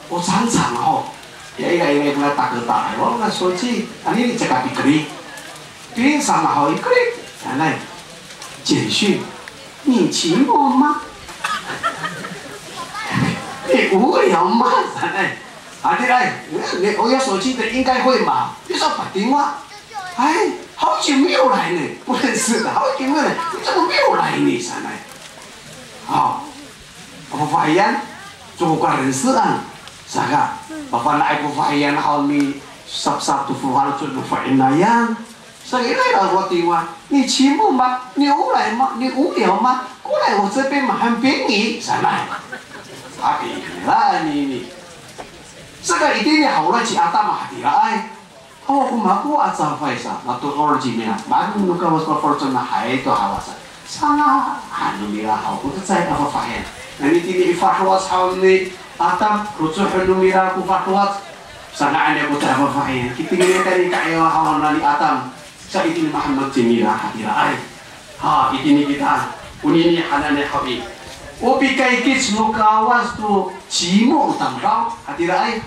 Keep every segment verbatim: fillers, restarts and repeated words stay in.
我常常吼，ya ira ira ko na taketay, o na 手机, anini caka pikeri. Pinsan ho ikeri, nanay. 简讯，你寂寞吗？你无聊吗？Nanay. Hatiraay, 你我有手机的应该会嘛，你说 patingwa. 哎，好久没有来呢，不认识的，好久没有来，你怎么没有来呢？Nanay. 好。 Fafahiyan, caka karensean. Saka, pafana'ay ko fafahiyan haw misapsap to faloco' no fa'inayan. Saka ira ira ko tingwa, 你寂寞吗？你无聊吗？你无聊吗？过来我这边嘛，很便宜。Sanay. Hatira anini. Saka itini haw, ora ci Atam hatiraay. Haw ko mako a cafay sa, mato orji nira, maan no Kawas ko faloco' na hay to hawa sa. Sanga, ano nira haw, ko cecay a fafahi. Nani tini i fadowac haw ni Atam, rocohen no mira ko fadowac. Sanga ano ko cecay a fafahi. Kitingin tayni ka'ayaw haw nani Atam. Sa itini mahaen cingra hatiraay. Ha, itini kita. Onini hananay haw i. O pikaykit no Kawas to cimo tamdaw hatiraay.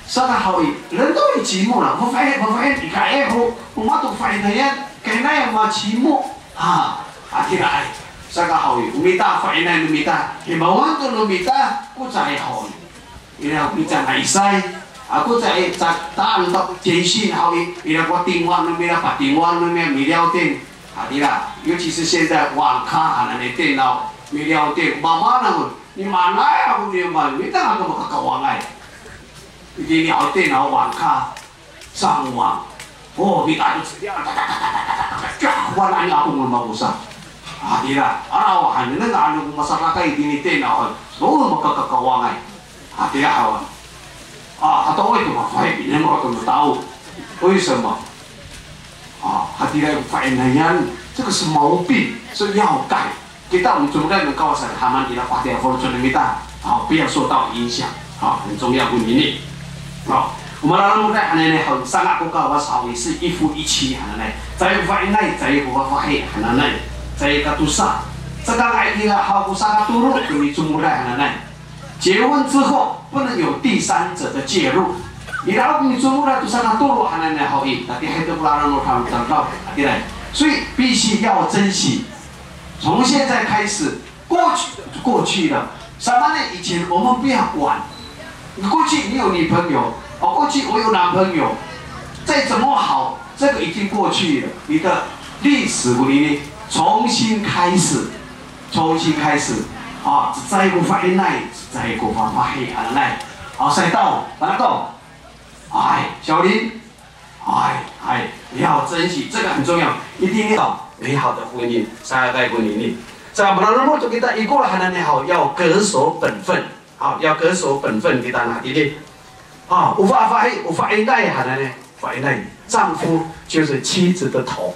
Saka haw i, rento i cimo la, fafahi, fafahi, i ka'ayaw ho, o mato fa'inayan, kaina ya macimo. Ha, hatiraay. Saka haw i, o mita fa'inay no mita, hibawan to no mita, ko caay haw i. Ira ko mita nga'isay, ako caay, ca, taan to, 简讯 haw i, ira ko tingwa no mira, patingwa no mira, miliyaw tin. Hatira, 尤其是现在网咖啊，那电脑，miliyaw tin, mama namo, ni manay ako ni ma, mita ako makakawangay. Itini haw i, 电脑 网咖, 上网. O, mita to cediya, tak, tak, tak, tak, tak, tak, tak, tak, wala ni ako no mako sa. Hatira, araw han, nengneng ano ko masarakay itini 电脑 han, so makakakawangay. Hatira haw. A, hato ito mafahi, pinengneng to no tao. 为什么? A, hatira ko fa'inayan, 这个是毛病，是要改. Kita o micomoday no Kawas a, haman ira ko hatira faloco' no mita. 好，不要受到影响。好，很重要 konini. 好，我们来看看 hananay haw, sanga' ko Kawas haw i, 是一夫一妻 hananay. Caay ko fa'inay, caay ko fafahi hananay. Caay ka tosa. Caka nga'ay ira haw ko sakatolo to micomoday hananay. 结婚之后不能有第三者的介入。Ira ko micomoday to sakatolo hananay haw i, tatiihay to ko lalan no tamdaw, hatiraay. 所以必须要珍惜。从现在开始，过去过去了，samaanay 以前我们不要管。过去你有女朋友，哦，过去我有男朋友，再怎么好，这个已经过去了。你的历史，我给你重新开始。 重新开始。啊，cecay ko fa'inay, cecay ko fafahi, hananay. 好，下一道，哪个？哎，小林。哎，哎，要珍惜，这个很重要，一定要美好的婚姻，下一代婚姻里。这样，不然如果 kita ikor hananay haw, 要恪守本分，好，要恪守本分 kita na 弟弟。好，o fafahi, o fa'inay hananay, fa'inay. 丈夫就是妻子的头。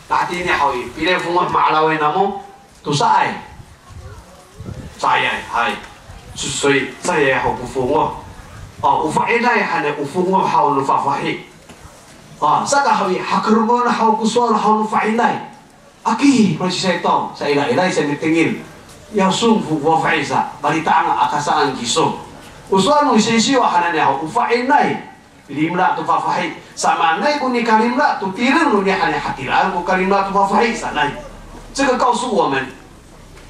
Na 弟弟 haw i, pilay fongoh ma'araw namo, tosaay. Caay, hay. 所以 caay haw ko fongoh. O, o fa'inay hanay o fongoh haw no fafahi. A, saka haw i, hakelongen haw ko sowal haw no fa'inay. Aki, ro ci Saytaw, sa ira ira sa mitengil. 要顺服 ko fafahi sa, balitaan aka saan kiso. O sowal no sisiw hananay haw, o fa'inay. Limela to fafahi. Samaanay ko nikalimela to tireng noni hanay, hatiraan ko kalimela to fafahi sanay. 这个告诉我们，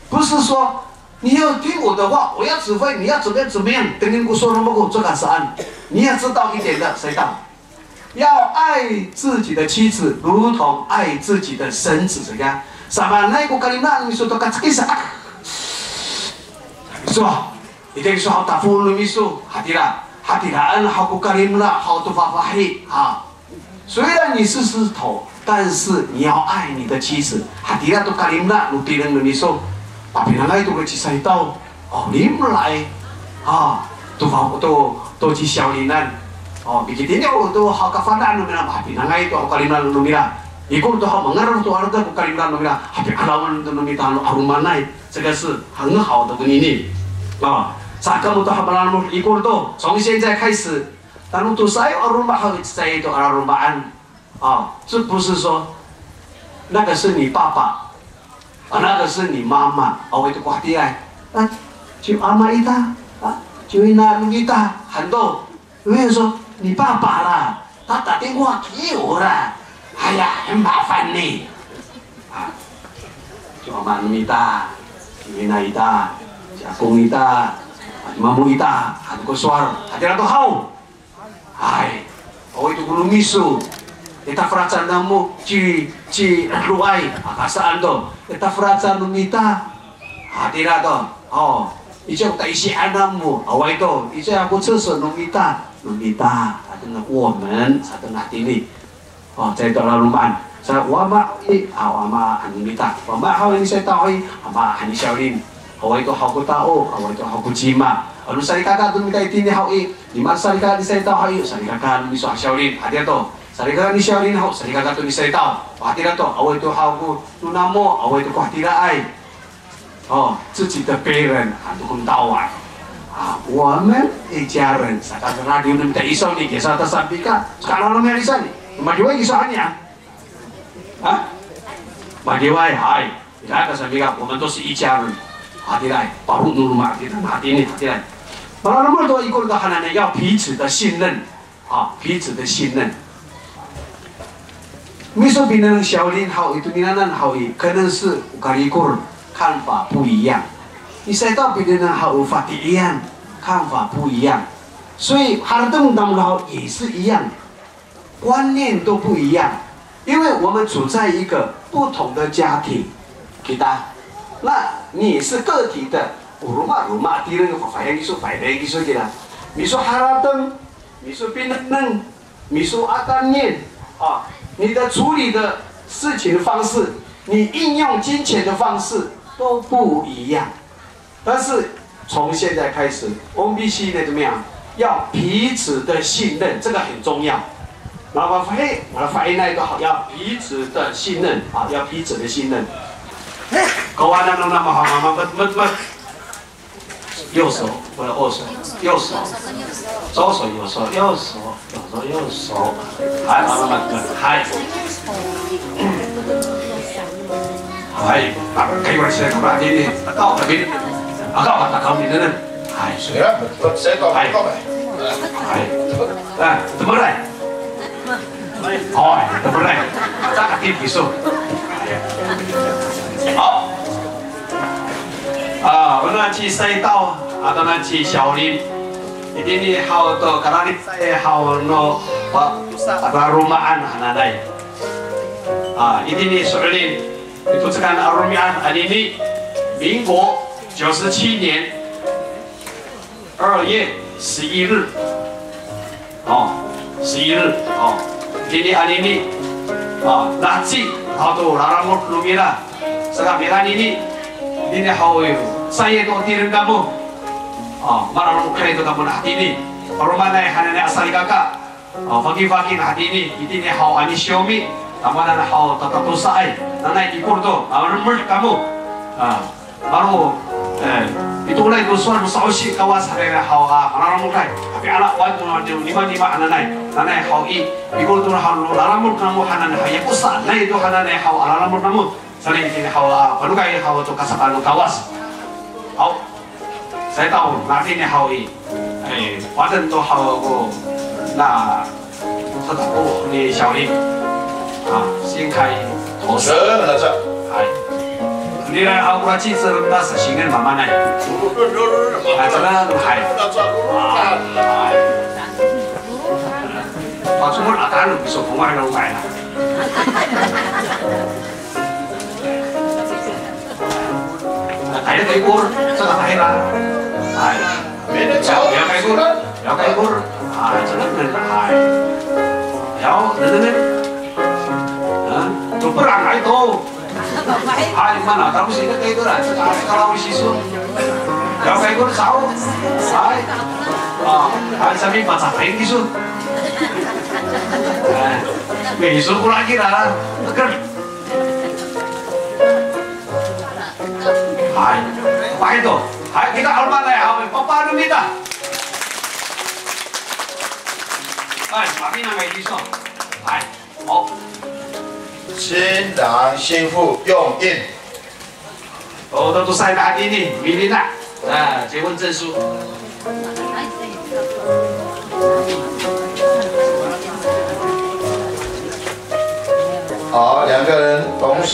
不是说你要听我的话，我要指挥你要怎么样怎么样，等于我说那么过这个答案。你要知道一点的，谁道？要爱自己的妻子，如同爱自己的身子这样。Samaanay ko kalimela no miso to kacekisan. 是吧？ Itira kiso haw tafol no miso, hatira, hatiraan haw ko kalimela haw to fafahi, ha. 虽然你是石头，但是你要爱你的妻子。Hatira to kalimela no tireng no miso. Papinangay to ko ci Saytaw, o, limelaay, ha, to fa, to, to ci Siyawlinan. O, mikitini to haw kafana' no mira, papinangay to haw kalimela no mira. Ikor to haw mangeref to aletek ko kalimela no mira, hapi'arawan to no mita no 'alomanay. 这个是很好的 konini. O, saka mo to haw malalomod ikor to, 从现在开始, tano tosaay a roma haw i, cecay to a laloma'an. O, 这不是说那个是你爸爸，啊，那个是你妈妈，o, ito ko hatiraay. 啊，就 ama ita, 啊， Iwina no mita han to. Iwina so, ni papa la, tata tingwa kiyo la. Haya, 很麻烦呢. A, ci mama no mita, ci wina ita, ci akong ita, a, ci mamo ita, han ko sowal, hatira to haw. Hay, awaay to ko no miso. Ita felacan namo ci, ci Loay, aka saan to. Ita felacan no mita. Hatira to. O, ica ko taisian namo. Awaay to, ica ko 厕所 no mita. No mita. Hatira ko 我们, hatira tini. O, caay to laloma'an. Sa wama i, a, wama han no mita. Wama haw ni Saytaw i, wama han ni Siyawlin. Awaay to haw ko tao, awaay to haw ko cima. Ano salikaka to mita itini haw i, nima salikaka ni Saytaw haw i, salikaka no miso ha Siyawlin. Hatira to. Salikaka ni Siyawlin haw, salikaka to ni Saytaw. Hatira to, awaay to haw ko no namo, awaay to ko hatiraay. O, 自己的别人 han to ko no tao a. A, 我们一家人, saka radiw no mita i sowal ni, kisa ta sapika, saka laloma'an i saan ni. Madiway kiso han niya. Ha? Madiway, hay. Ira ka sapika, 我们都是一家人. Hatiraay, paro no loma' kita, hatini, hatiraay. Para no mita to ikor to hananay, 要彼此的信任. A, 彼此的信任. Miso pinengneng Siyawlin haw i, to ninanan haw i, 可能是 o kalikor 看法不一样. Ni Saytaw pinengneng haw o fati'ian 看法不一样. 所以 harateng namo haw 也是一样, 观念都不一样. 因为我们处在一个不同的家庭，kita. 那你是个体的, o roma, roma tireng, fafayang kiso, fayang kiso kita. Miso harateng, miso pinengneng, miso a tamiyanan, a, 你的处理的事情的方式，你应用金钱的方式都不一样。但是从现在开始，我们必须得怎么样？要彼此的信任，这个很重要。那么，嘿，我的发言那一个好，要彼此的信任啊，要彼此的信任。Kawanan no namo, ha, ma, ma, ma, ma. 右手，不是右手，右手，左手，右手，右手，右手，右手。Hay, 慢慢，hay. Hay, a, kayo sa ko matini, ako, kami, ako, ako, kami na. Hay, hay. Hay. A, temeray. Oy, temeray. Saka tip kiso. Haw. A, ona ci Saytaw, ato na ci Siyawlin. Itini haw to kalalicay haw no, pa, pararoma'an hananay. A, itini so'elin, i Pocekan a romi'ad anini, 民国九十七年 二月十一日，哦，十一日，哦，itini anini, a, laheci haw to lalamod no mira, saka mira anini, itini haw, saan to tireng kamo, a, malalamod kira to kamo na hatini, paromanay hananay a salikaka, a, fakifakin hatini, itini haw a ni Siyomi, tamowanan haw tatatosaay, nanay ikor to, a, malalamod kamo, a. Maro, e, mitooray to sowal no sa'osi Kawas hananay haw a, malalamod kay. Tapi ala wan to no nimanima hananay. Nanay haw i, ikor to haw no lalamod namo hananay haw, ya ko saan to hananay haw a lalamod namo. Saan itini haw a, panokay haw to kasaka no Kawas. Haw. Saytaw, na itini haw i. Ay, waden to haw ko, na, sa tako ni Siyawlin. A, 先开头。Ay. Nira haw ko ci, sa, sa singin mamanay. Ay, sa, hay. Ay. Pasomot ata no, miso ko nga'ay no nga'ay na. Ay, kay Kor, sa kay Kor. Ay. Yaw, yaw kay Kor. Yaw kay Kor. Ay, sa kay Kor. Ay. Yaw, nengneng. Ha? Super ang ay to. Ay, mana, tapos ina kay Kor. Sa kay Kor, sa kay Kor, sa. Ay. A, ay, sabi, pacarin kiso. Ay. May iso ko lagi na. Teker. Hay. Paito. Hay, kita almanay, hay, papaano kita? Hay, kami na may iso. Hay. O. 新郎新妇用印。O, to, to, sa, na, ini, milina. A, 结婚证书。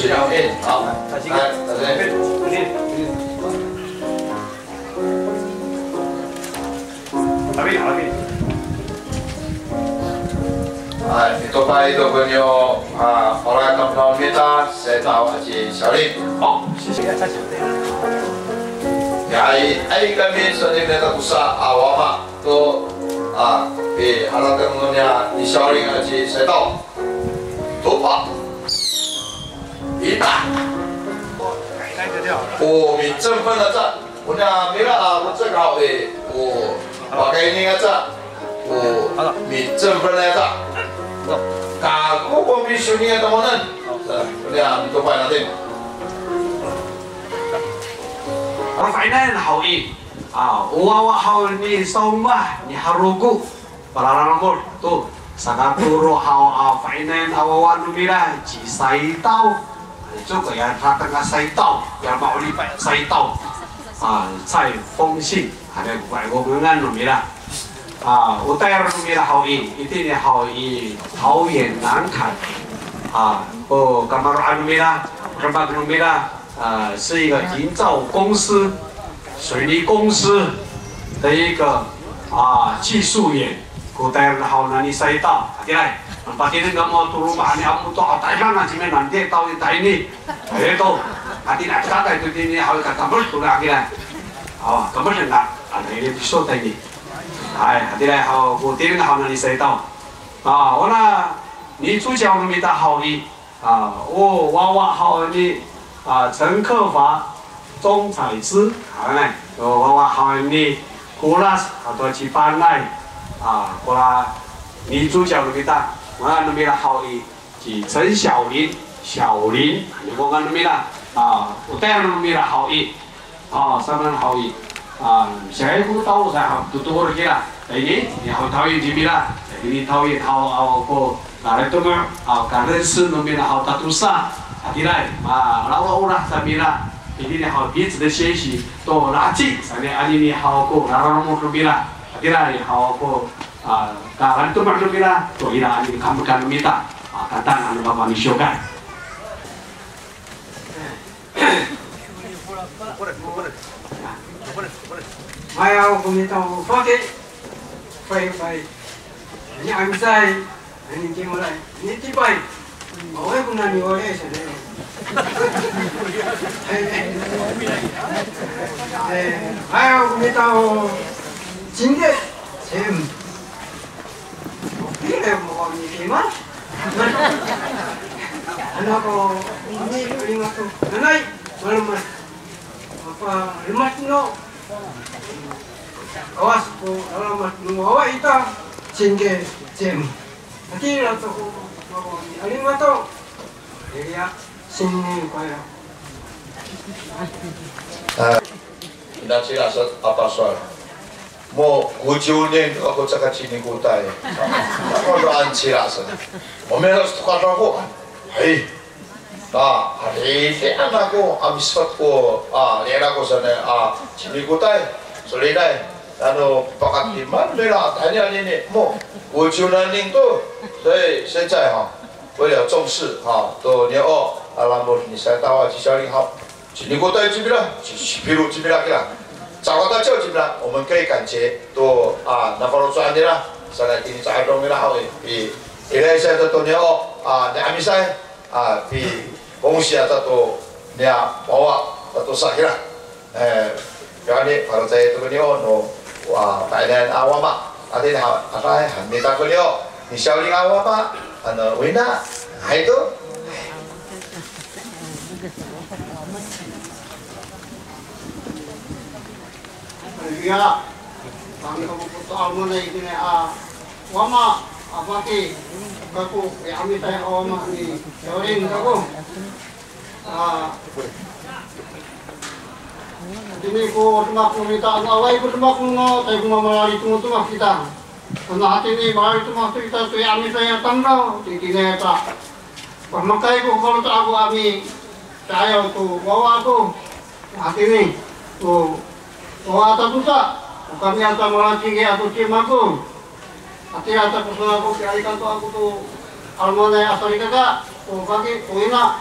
Amin. Haw. Ay, mitopay to koniyo, a, pala tamdaw mita, Setaw aci Sawling. O, sisiya, sisiya. Ya, ay, ay kami sa nini tatosa, a, wama to, a, piharateng no niya ni Sawling aci Setaw. Topa. Ita. O, 你振奋了这，我那没了啊，我这个好诶，o, pakayni aca, o, 你振奋了这。Kako ko misoni a tamowanan. Sa, o niya mitopay natin. Rafa'inayan haw i, a, o wawa haw ni Sawmah, ni Haroko. Palalalomod to, sakatolo haw a fa'inayan a wawa no mira ci Saytaw. Icowa ko ya dateng a Saytaw, ya ma'oripay a Saytaw. A, 蔡丰信, a, ko, ko ngangan no mira. A, o tayal no mira haw i, itini haw i 桃园南崁. A, o kamaro'an no mira, demak no mira, 呃，是一个营造公司、水泥公司的一个，啊，技术员。Ko tayal haw nani Saytaw, hatiraay. Patireng kamo to loma' ni Amoto, a, Taywan a cimina, nani Taywan i tayni. Eto, hatini a cakay to tini haw i kakames to na, hatiraay. Haw, kames na, a, nani piso tayni. Hay, hatiraay haw, ko tireng haw nani Saytaw. A, ona, 女主角 no mita haw i, 啊，o wawa haw ni, a, 陈克法、钟彩芝, a, o wawa haw ni Kolas ato ci Panay, a, kora 女主角 no mita, a, no mira haw i, ci 陈小林, 小林, a, ko ngangan no mira, a, o tayal no mira haw i, a, samanen haw i, a, siyako taw sa haw, totoor kira. Tayni, ini haw i 桃园 cimira. Tayni 桃园 haw, aw ko, a, kaleto mo, a, kalensi no mira haw tatosa. Hatiraay, a, lawla olah sa mira. Itini haw 彼此的学习, to laci, sa ni anini haw ko, lalomod no mira. Hatiraay, haw ko, a, kaleto mo no mira, to ira anini kahemekan no mita. A, katan ano mapamisiwkay. Mayaw ko mita o faki, fayfay. Ni amisay, ni timolay, ni tipay. Awaay ko nani wala sa. E, mayaw ko mita o cingge, sem. Pila mo ko ni tima? Ano ko, ini, ini ako. Nanay, malamas. Apa, lemas no. Kawas ko, malamas no wawa ita, cingge, cem. Hatira to ko, ako ni, alimato. Iya, sini ko ya. A, ina cila sa, apa soal? Mo, 五十年 ako caka cinikotay. Ako no an cila sa. O mira sa to kadako. Hay. A, ari, di, ano ako, a, misfat ko, a, lira ko sa na, a, cinikotay. Solinay. Ano, pakatiman mira, tayni anini. Mo, 五十年 to. 所以现在哈，为了重视哈，to niya o, a, lamod ni Saytaw aci Sawling haw. Cinikotay cimira, ci, cipiro cimira kira. Caay ko tacaw cimira, 我们可以感觉 to, a, nafaloco'an nira, sanay tini ca'adong nira haw i, i, ira sa to, to niya o, a, ni amisay, a, pikongsi aca to niya wawa, ato sa kira. E, kani, para caay to koniyo, no, wa, fa'inayan a wama. Hatini ha, atay, han mita koniyo, ni Sawling a wama, ano, wina, hay to. Iya, kami kako po to 'alomanay itini a wama, a faki, kako, i 'amitay a wama ni Sawling kako. A, hatini ko demak no mita, ano awaay ko demak no, caay ko mamalali to no demak kita. Ano hatini malali to demak kita to i 'amitay a tamdaw, itini ta. Pahemakay ko faloco' ako a mi, caay to wawa ako. Hatini, o, wawa tatosa, o kami aca malacingki ato cima ako. Hatira ta ko sona ko pialikan to ako to 'alomanay a salikaka, o faki, o ina.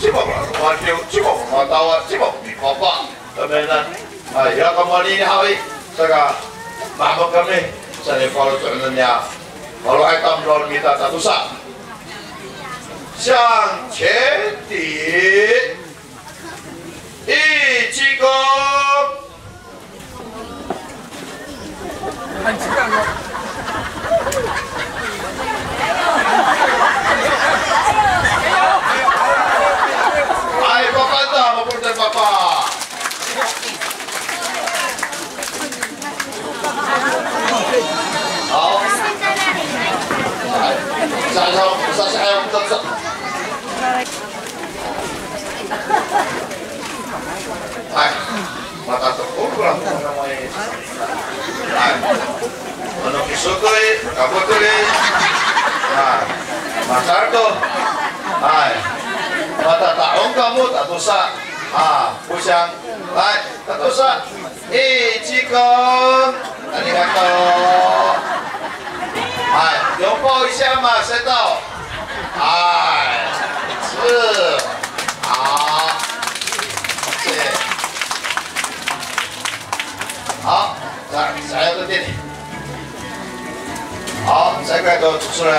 cima mawadiw, cima matawal, cima mipapa. Kami na, a, ira kamo anini haw i, saka mahemek kami, saan i faloco'en niya, falohay tamdaw no mita tatosa. 向前抵，一鞠躬。 哎，爸爸到，我不能爸爸。好。哎，上上上下要不走。哎。 Matatokong ko lang po namay. Hay. Ano kiso to i, kapot to i. Hay. Masal to. Hay. Matata'ong kamo tatosa. A, posang. Hay, tatosa. Ichikong. Arigato. Hay, yongpo isiyama, seto. Hay, 是。好，谢谢。好，再，下一个店里。好，再过来，主持人。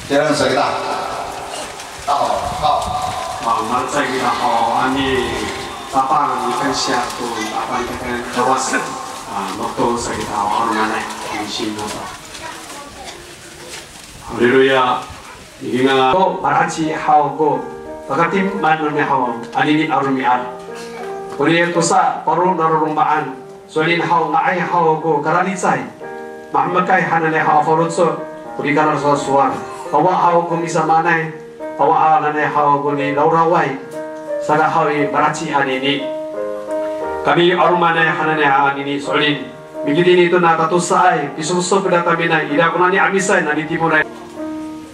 Tiya sa kita. Haw, haw. Haw, malacecay kita haw a micapang, mikansiya to tapang kita Kawas. A, mako sa kita haw a nanay, kansiya to. Haleluya. Ko palaheci haw ko pakatimaan no mita haw anini a romi'ad. Ko niyam tosa paro' no laloma'an, so'elin haw nga'ay haw ko kalalicay. Mahemekay hananay haw faloco' ko nikalal sowasowal. Awa haw ko misamaanay, awa hananay haw ko nilawlaway. Saka haw i palaheci anini. Kami 'alomanay hananay anini so'elin. Mikitini to na tatosaay, pisosok ira taminay, ira ko nani 'amisay, nani timoray.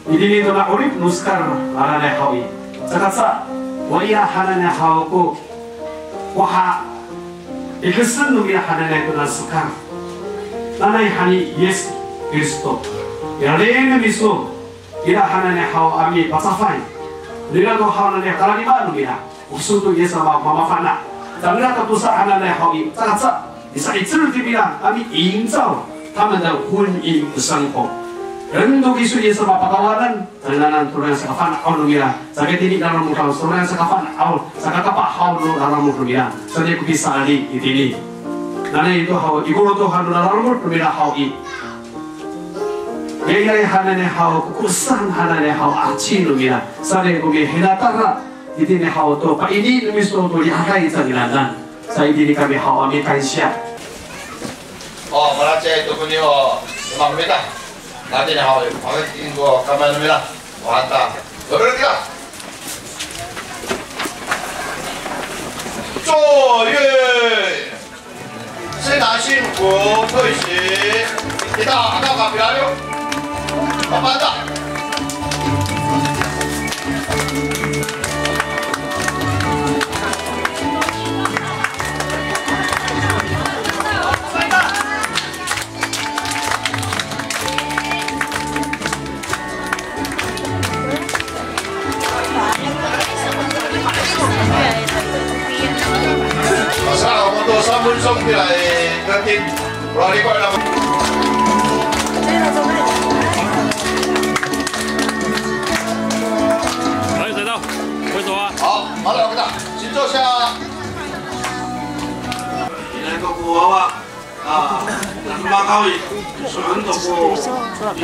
Itini to na 'orip no hekal hananay haw i. Saka sa, wa ira hananay haw ko, wa ha, ikesen no mira hananay to na hekal. Nanay hani Yis Kristo. Ira len miso, ira hananay haw a mipacafay. Ira to hananay kalalimaan no mira. O sowal to Yis sama mamafana'. Cangra tatosa hananay haw i, saka sa, misa'icel to mira a mi营造他们的婚姻生活. Ren to kiso Yis sama patawanan, cangraan to ran saka fana'aw no mira, saka itini lalamod haw, to ran saka fana'aw, saka kapah haw no lalamod no mira, sanay ko pisali itini. Nanay to haw, ikor to han no lalamod no mira haw i. Ira hananay haw, kokosan hananay haw, aci no mira, sanay ko mihinatala, itini haw to, paini no miso to rihaday cangraan. Sa itini kami haw a mikansiya. O, malacecay to koni o, mako mita. Itini haw, mako itini ko kamay no mira. Wata. Babalik kita. 作乐，先拿幸福，退席。Kita, aka kapila yo. Papata. Sa, 我们都三分钟起来，那天，我来过来。欢迎来到，为什么？好，好了，我们请坐下。Inay ko ko wawa. A, makawi, so'on to ko,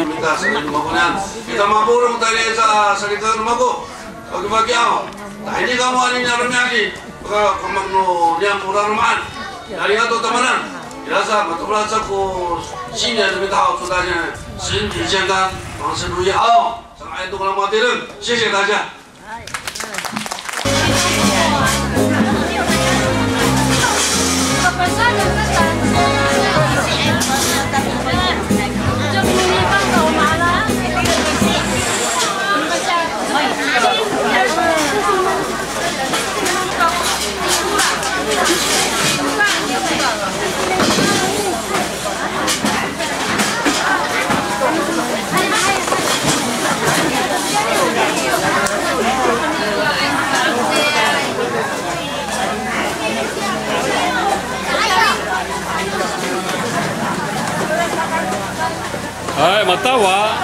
mita sa mako niyan. Mita mapolong tayni sa, sa rika no mako. Pagipaki aw. Tahini kamo anini a romi'ad i, pakakomak no niyam o laloma'an. Arigato tamanan. Ira sa, matolad sa ko siniya mita haw, 祝大家身体健康，万事如意 aw. Sanga'ay to ko laloma'an tireng. 谢谢大家。Hay, matawa.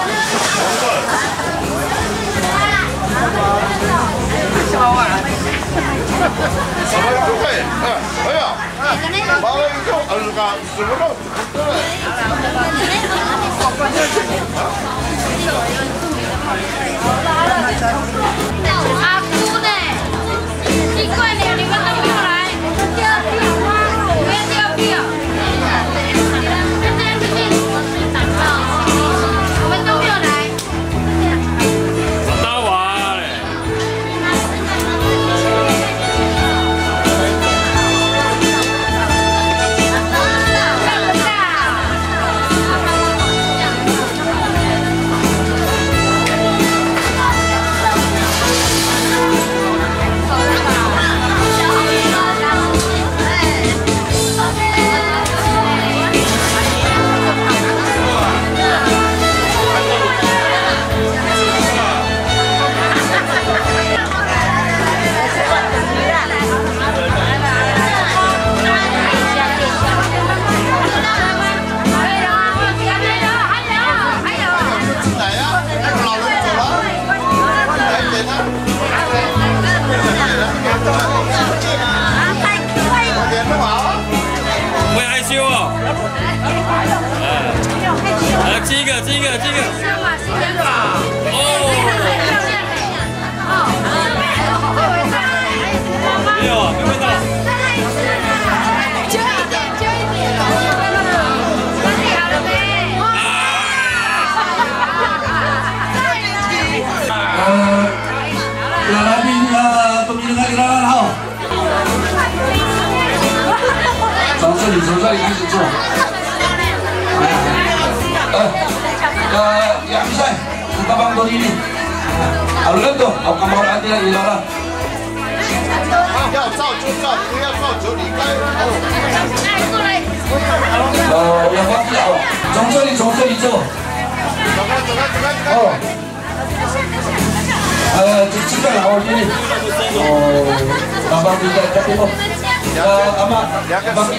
从这里开始做。哎，呃，呃，Yamisay, sa Tapang to nini. Alo to, o kamaro'an nira i lalan. 要照就照，不要照就离开。哦。呃，要放掉哦，从这里，从这里做。哦。呃，这，这个啦，哦，这里。哦，Tapang kita, kita tengok. Eh, ama, Tapang.